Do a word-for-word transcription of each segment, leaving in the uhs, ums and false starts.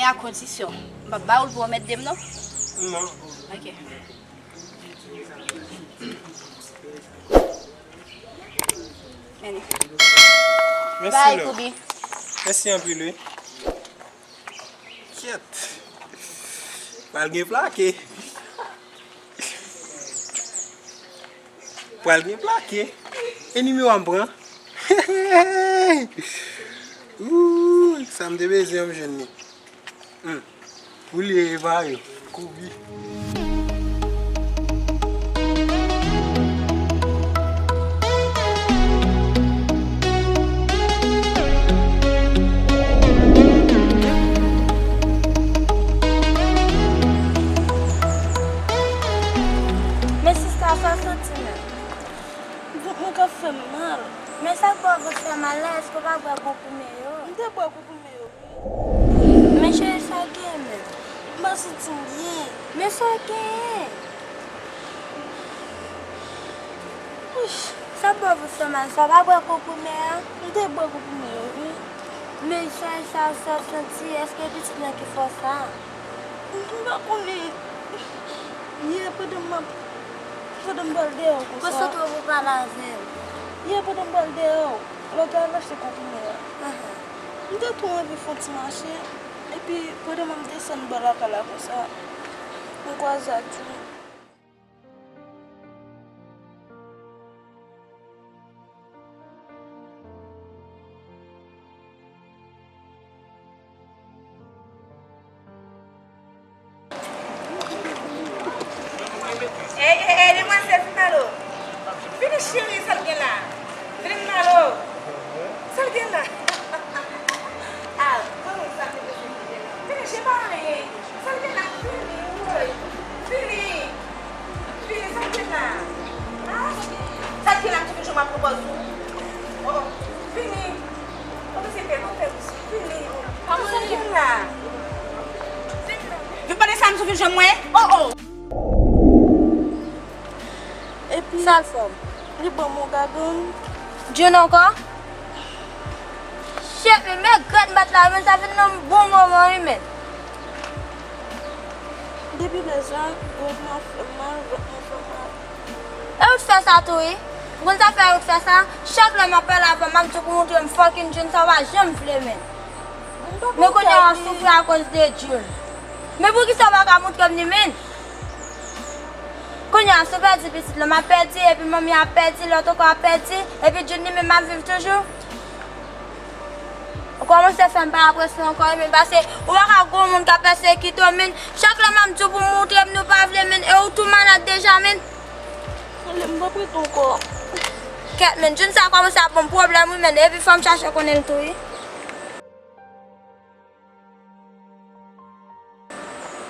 A kondisyon. M p ap ba ou l pou w mèt de m, non? Non. Ok. Mèsi, love. Bye, Koubi. Mèsi anpil, wi. Kyèt. Pral gen plake. Pral gen plake. E nimewo a m pran. Ooh, sa m te bezwen, m jwenn li. Hmm. Ou li e pa yo. Koubi. Men sista, sa w santi menm? Vant mwen k ap fè m mal. Men sa k fè w vant fè mal la, èske w pa bwè gwo koumen yo? M te bwè gwo koumen yo. Men cheri, sa w genyen menm? M pa santi m byen. Men sa w genyen? Ouch, sa bò vant fè mal sa, w pa bwè konprime a? M te bwè konprime yo, wi. Men sa, sa, sa w santi, èske pitit lan ki fè w sa? M pa konnen. Yè, pandan m ap, pandan m pral deyò konsa. Konsantre w pou pale avè m. Yè, pandan m pral deyò, lè w te al achte konprime a. Ahan. M te tou anvi fè yon ti mache, epi pandan m ap desann bò lakay la konsa, m kwaze ak Jun. Ey, ey, ey, demwazèl, vin Malo. Vini, cheri, sa l gen la? Vin Malo. Sa l gen la? Ah, bon, sa l gen la? Vini, cheri, pa anyen. Sa l gen la? Vini, woy. Vini. Vini, sa l gen la? Ah, sa l gen la? M toujou ap pran pòz ou. Oh, oh. Vini. Kote se pè, non, pè, vini. Sa l gen la? Vin pale sa m sou vin jwenn mwen. Oh, oh. Epi sa l fè m? Li ban m yon gagann. Jun ankò? Shit, men, men gad m bat la, men sa vin nan bon moman, wi, men. Depi lè sa, gòj mwen ap fè m mal, vant mwen fè m mal. E ou t fè sa tou, wi. Ou konn sa fè ou t fè sa? Chak lè m ap pale avè w, m ap di w pou w montre m fucking Jun sa w pa janm vle, men. Men kounye a w ap soufri akoz de Jun. Men poukisa w pa ka montre m li, men? Kounye a, si w pèdi pitit lan, m ap pèdi, epi manmi ap pèdi, lòt ankò ap pèdi, epi Jun li menm ap viv toujou. Ou kòmanse fè m pa apresye w ankò, men paske ou pa ka gon moun k ap pèsekite w, men. Chak lè m ap di w pou w montre m li, ou pa vle, men, e ou tou malad deja, men. Ale, m p ap rete ankò. Kèt, men, Jun sa kòmanse ap ban m pwoblèm, wi, men, epi fò m chache konnen l tou, wi.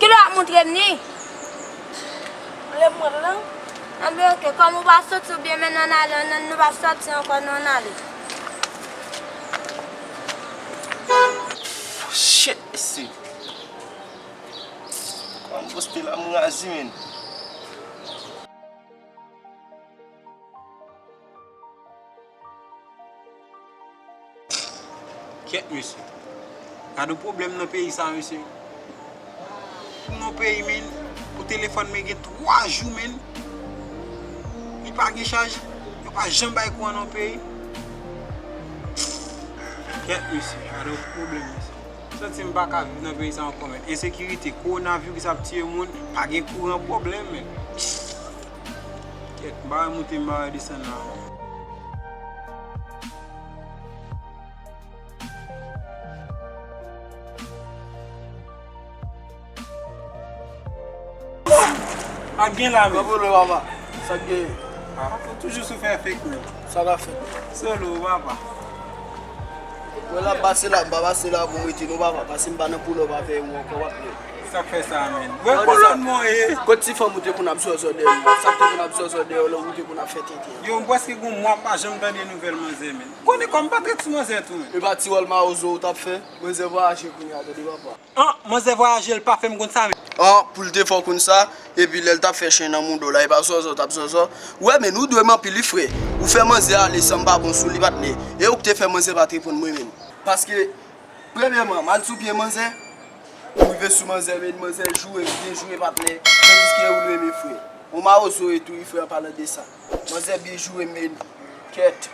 Kilè w ap montre m li? Lè m wè l la. Anben, ok, kòm ou pa soti oubyen men n ann ale, ann, nou p ap sòti ankò, nou ann ale. Shit, mesye. Kòman m poste la, m razi, men. Kèt, mesye. Gade yon pwoblèm nan peyi sa, mesye. Pou nan peyi, men, pou telefòn men gen twa jou, men, li pa gen chaj, yo pa janm bay kouran nan peyi. Kèt, mesye. Gade yon pwoblèm, mesye. Santi m pa ka viv nan peyi sa ankò, men. Ensekirite, kowonaviris ap tiye moun, pa gen kouran, pwoblèm, men. Kèt, m pa wè moute, m pa wè desann la. Pa gen la, men. Pa pwoblèm, papa. Sa k gen? Ah, ou toujou sou fè fake, men. Sa k ap fèt? Solo, papa. Mwen la pase la, m pa pase la pou m rete non, papa, paske m pa nan pull up avè ou ankò, w ap wè. Sa k fè sa, men? Wè kolòn mwen ye. Kot ti fanm ou te konn ap zòzò dèyè m? Sa k te konn ap zòzò dèyè w lè ou te konn ap fè tenten? Yo, m prèske gon mwa m pa janm tande nouvèl manzè, men. Konnen kòm m pa t ret sou manzè tou, men. E pa ti wòl mawozo ou t ap fè? Manzè vwayaje kounye a, tande, papa. An, manzè vwayaje, l pa fè m konn sa, men. An, pou l te fè w konn sa, epi lè l t ap fè chen nan mouda w la, e pa zòzò w t ap zòzò. Ou wè, men, ou dwe m anpil, wi, frè. Ou fè manzè ale san m pa bon sou li, patnè. E ou k te fè manzè pa t reponn mwen menm. Paske, premyèman, m al sou pye manzè. M rive sou manzè, men manzè joure m, byen joure patnè. Tandiske ou dwe men frè. On mawozo e tou, wi frè, an palan de sa. Manzè byen joure m, men kèt.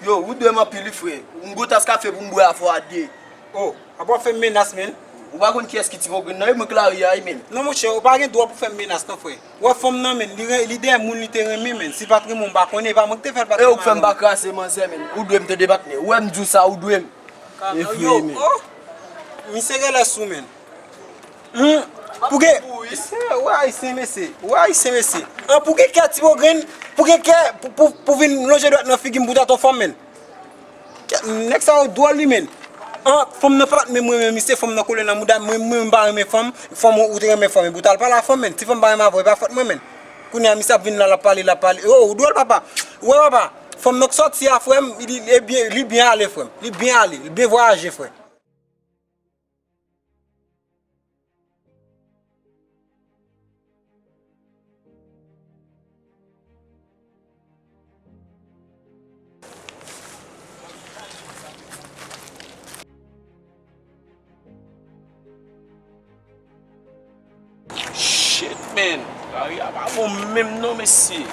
Yo, ou dwe m anpil, wi frè. M gwo tas kafe pou m bwè avè w a de. Oh, apa w ap fè m menas, men? Ou pa konn kiyès ki Ti Pogrenn nan, e mwen k lari a, wi, men. Non, monchè, ou pa gen dwa pou fè m menas, non, frè. Ou wè fanm nan, men, li, re- li dèyè moun li te renmen, men. Si l pa t renmen w, m pa konnen, e pa mwen ki te fè l pa t renmen avè w. E ou k fè m pa kraze manzè, men. Ou dwe m tande patnè. Ou wè m di w sa, ou dwe m. E vre, men. Oh, misye genlè sou, men. Hmm, pou gen, ou ayisyen, mesye. Ou ayisyen, mesye. An, pou gen kè Ti Pogrenn, pou gen kè, pou, pou, pou vin lonje dwèt nan figi m pou tèt yon fanm, men. Kè, nèg sa yo dwòl, wi, men. An, fanm nan pa t menm renmen misye, fanm nan kole nan mouda, mwen, mwen, m pa renmen fanm, fanm ou, ou te renmen fanm, epi ou t al pale a fanm, men. Si fanm pa renmen avè w, e pa fòt mwen, men. Kounye a, misye ap vin la, l ap pale, l ap pale. Oh, ou dwòl, papa. Ou wè, papa, fanm nan k sòti a, frè m, li, li byen, li byen ale, frè m. Li byen ale, li byen vwayaje, frè. Shit, man. Lari a pa bon menm non, mesye.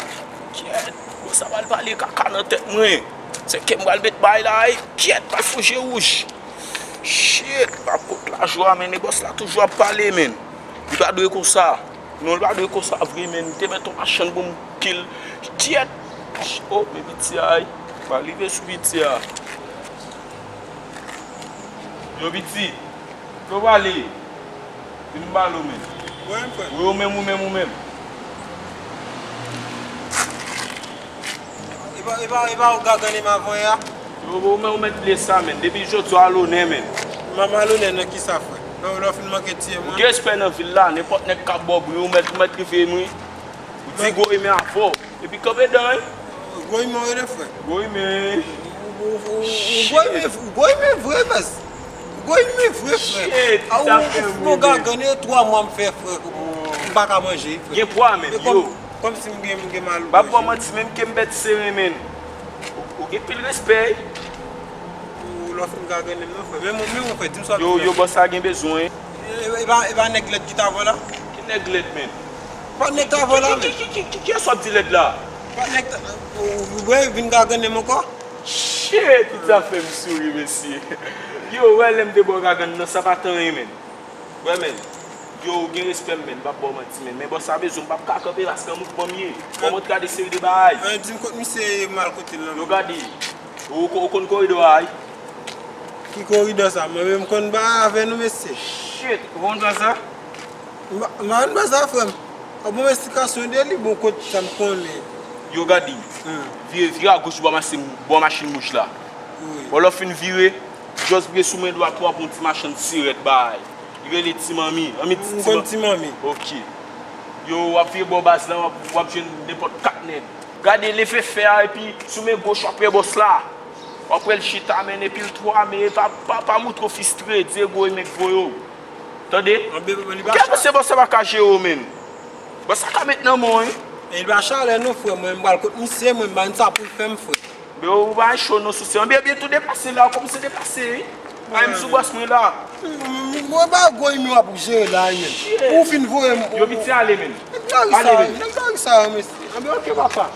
Kyèt, bòs sa pral pale kaka nan tèt mwen. Se ke m pral met bay la, ey. Kyèt, pral fè je wouj. Shit, pa pot lajwa, men e bòs la toujou ap pale, men. Li pa dwe konsa. Non, li pa dwe konsa vre, men. Li te mèt yon machann pou m kill. Kyèt. Oh, men piti a, ey. Pa rive sou piti a. Yo, piti. Kote w prale? Vin m pale w, men. Wi, m frè. Wi, ou menm, ou menm, ou menm. E pa, e pa, e pa ou gaganne m avan yè a? Yo, ou menm, ou mèt bliye sa, men. Depi jodi a, w alonè, men. M ap alonè nan kisa, frè? Lè, lè w fin manke tiye m. Ou gen respè nan vil la, nenpòt nèg k ap ba w bri, ou mèt, ou mèt rive, wi. Ou di gwo imen avè w. Epi kanpe dan, wi. Gwo imen w rele, frè. Gwo imen. Ou, ou, ou, ou gwo imen, ou gwo imen vre, baz. Ou gwo imen vre, frè. Shit, a, ou, ou fè m ou gaganne twa mwa m fè, frè. M pa ka manje, frè. Gen pwa menm, yo. Kòmsi m gen, m gen mal. M ap ba w manti, menm ke m bèt sere, men. Ou, ou gen pil respè. Ou, lè w fin gaganne m, non, frè. Men, men, men, frè, di m sa. Yo, yo, bòs la gen bezwen. E, e pa, e pa nèg lèd ki t avè w la? Ki nèg lèd, men? Pa nèg t avè w la, men. Ki, ki, ki, ki, kiyès w ap di lèd la? Pa nèg t-, ou, ou, ou vin gaganne m ankò? Shit, sa fè m souri, mesye. Yo, wè lè m te ba w gagann nan, sa pa t anyen, men. Wè, men. Yo, ou gen respè m, men. M p ap ba w manti, men. Men bòs sa bezwen, m p ap ka kanpe paske an mouvman m ye. Fò m antre a de seri de bagay. An, di m kot misye ye mal kote l nan. Yo, gade. Ou, ou konn koridò a, wi? Ki koridò sa? Mwen menm konn bagay avè nou, mesye. Shit, ou konn sa? M pa, m pa konn bagay sa, frè m. Ap ban m esplikasyon de li, bon, kot sa m konnen. Yo, gade. Hmm. Vire, vire agoch bò machin, bò machin wouj la. Wi. Bon, lè w fin vire, just vire sou men dwat ou, w ap yon ti machann sirèt bay. Li rele Ti Manmi. Anmi Ti, m konn Ti Manmi. Ok. Yo, w ap vire bò baz la, w ap, w ap jwenn nenpòt kat nèg. Gade, leve fè a, epi sou men goch, w ap wè bòs la. W ap wè l chita, men, epi l twa, men pa, pa, pa moutre w fistre, di e gwo e men k voye w. Tande? Anben, li pa chale. Ou ka panse bòs la pa ka jere w, men. Bòs la ka met nan men w, wi. E li pa chale, non, frè. Mwen, m pral kot misye, mwen, m pa konn sa pou l fè m, frè. Men ou pa cho non sou se. Anben, byen tou deplase la, ou kòmanse deplase, wi. Ay, m sou bòs mwen la. Mwen pa gwo imen w ap jere la, men. Shit. Ou fin voye m. Yo, piti ale, men. Nèg lari sa, nèg lari sa, mesye. Anben, ok, papa.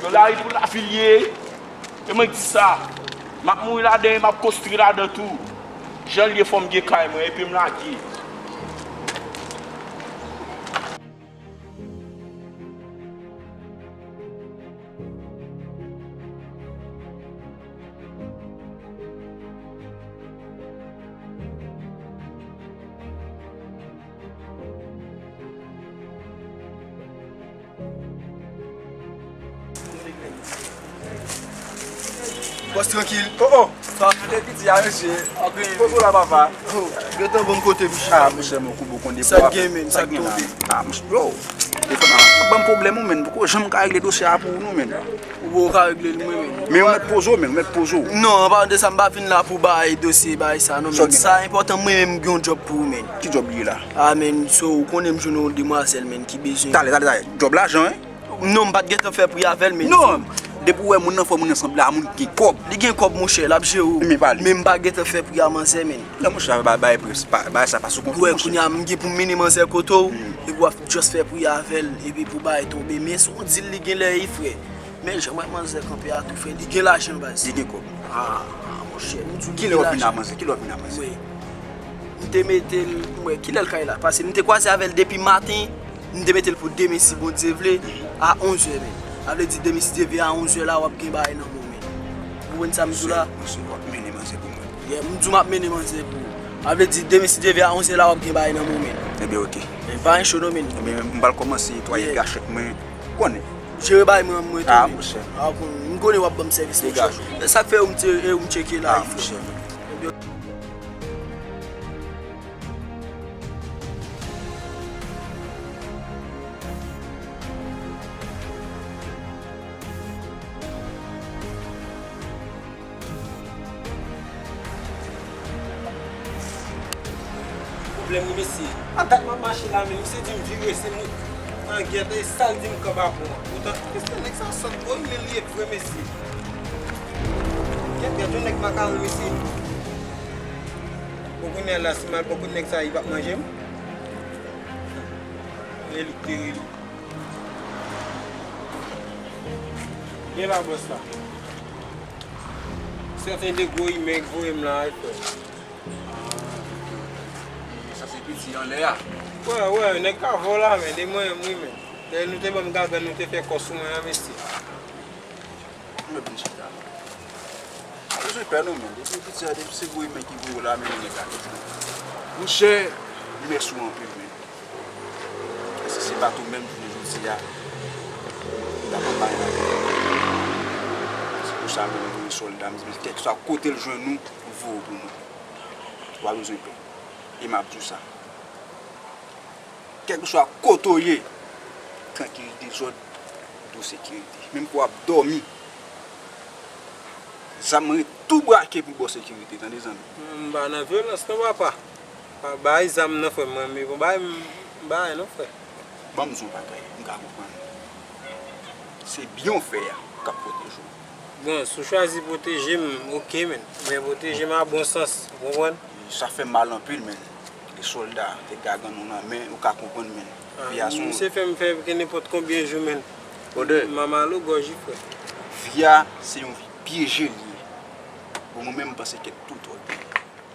Yo, lari pou lavi l ye. E mwen k di sa, m ap mouri ladan e m ap konstwi ladan tou. Jan l ye fò m gen kay mwen epi m lage. Bòs, trankil. Oh, oh. Sa va, piti a, mesye. Poze w la, papa. Oh, gentan bon kote, monchè. Ah, monchè, mwen koube w konn de bwa. Sa gen, men, sa gen la. Ah, monchè, yo. Telefòn nan ap ban m pwoblèm, ou, men. Poko janm ka regle dosye a pou ou, non, men. Ou poko ka regle l, mwen, men. Men ou mèt poze w, men, ou mèt poze w. Non, an palan de sa, m pa vin la pou bay dosye, bay sa, non, men. Sa enpòtan, mwen menm, m gen yon djòb pou ou, men. Ki djòb li ye la? Ah, men, so, ou konnen m jwenn yon demwazèl, men, ki bezwen. Talè, talè, talè. Djòb lajan, en? Non, m pa t gentan fè pri avè l, men. Non. Depi w wè moun nan fò, moun nan sanble a moun ki gen kòb. Li gen kòb, monchè, l ap jere w. Men pale. Men m pa gentan fè pri a manzè, men. Non, monchè, bagay, bagay sa pa sou kontwòl, monchè. Ou wè, kounye a, m gen pou m mennen manzè kote w, epi w ap just fè pri avè l, epi pou bagay tonbe. Men se yon deal li gen lè, wi, frè. Men jan m wè manzè kanpe a tou, frè, li gen lajan, baz. Li gen kòb. Ah, monchè, m di w li gen lajan. Kilè w ap vin a manzè? Kilè w ap vin a manzè? Wi. M te mete l, m wè kilè l kay la. Paske m te kwaze avè l depi maten, m te mete l pou demen si Bondye vle, a onzè, men. Sa vle di demen si Dye vle a onzè la, w ap gen bagay nan men w, men. Ou konprann sa m di w la? Monchè, monchè, w ap mennen manzè pou mwen. Yeah, m di w m ap mennen manzè pou ou. Sa vle di demen si Dye vle a onzè la, w ap gen bagay nan men w, men. Ebyen, oke. Men pa gen cho non, men. Ebyen, m pral kòmanse netwaye gachèt mwen. Konnen. Jere bagay mwen, mwen tou, men. Ah, monchè. Ah, m konnen w ap ban m sèvis, monchè. Degaje. E sa k fè ou m te, e ou m tcheke la, frè. Ah, monchè. Pwoblèm wi mesye. A dat m ap mache la, men misye di m vire, se moun an gèt, e sa l di m kanpe a pon an. Poutan, mesye, nèg sa sòt bò, men li ye vre, mesye. Gèt, gèt, yon nèg makawon, mesye. Bon, kounye a la, si m al bò kot nèg sa, li p ap manje m? E li k te rele. Gen la, bòs la. Sèten de gwo imè k voye m la, wi, frè. Sa se piti anlè a. Wè, wè, nèg ka vò la, men, de mwen, wi, men. Lè nou te ban m gagann, nou te fè kò sou mwen an, mesye. Mwen vin chita. Pa bezwen pè non, men. Depi piti a, depi se gwo imè ki voye w la, men nèg la. Monchè, mèsi w anpil, men. Paske si se pa t ou menm, jounen jodi a, m ta konn bay lavi. Se pou sa menm m voye sòlda, m di, men kèlkeswa kote l jwenn ou, voye w pou mwen. Ou pa bezwen pè. E m ap di w sa. Kèlkeswa kote w ye, trankilite, dezòd, dwe sekirite. Menm ke w ap dòmi, zam mwen ret tou brake pou ba w sekirite, tande zanmi. M pa nan vyolans non, papa. Pa bay zam non, frè, mwen menm, bon, bay m, bay non, frè. Ban m di w yon bagay, m ka konprann. Se byen w fè a k ap pwoteje w. Bon, si w chwazi pwoteje m, oke, men. Men pwoteje m a bon sans, ou konprann? Sa fè m mal anpil, men. De sòlda te gagann ou nan men, ou ka konprann, men. Ah, vi a se yon misye fè m fè ke nenpòt konbyen jou, men. Brother. M a mal o gòj, wi, frè. Vi a, se yon vi pyeje li ye. Bon, mwen menm, m panse ke tout twò byen.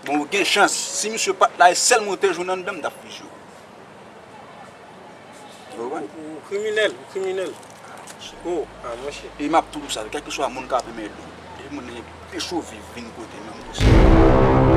Bon, ou gen chans, si misye pa t la, e sèl mwen te jwenn anndan, m t ap fizye w. Ou konprann? Ou, ou kriminèl, ou kriminèl. Oh, ah, monchè. E m ap toujou sa, kèlkeswa moun k ap renmen dlo. Depi moun nan gen cho viv, vin kote m, m posib.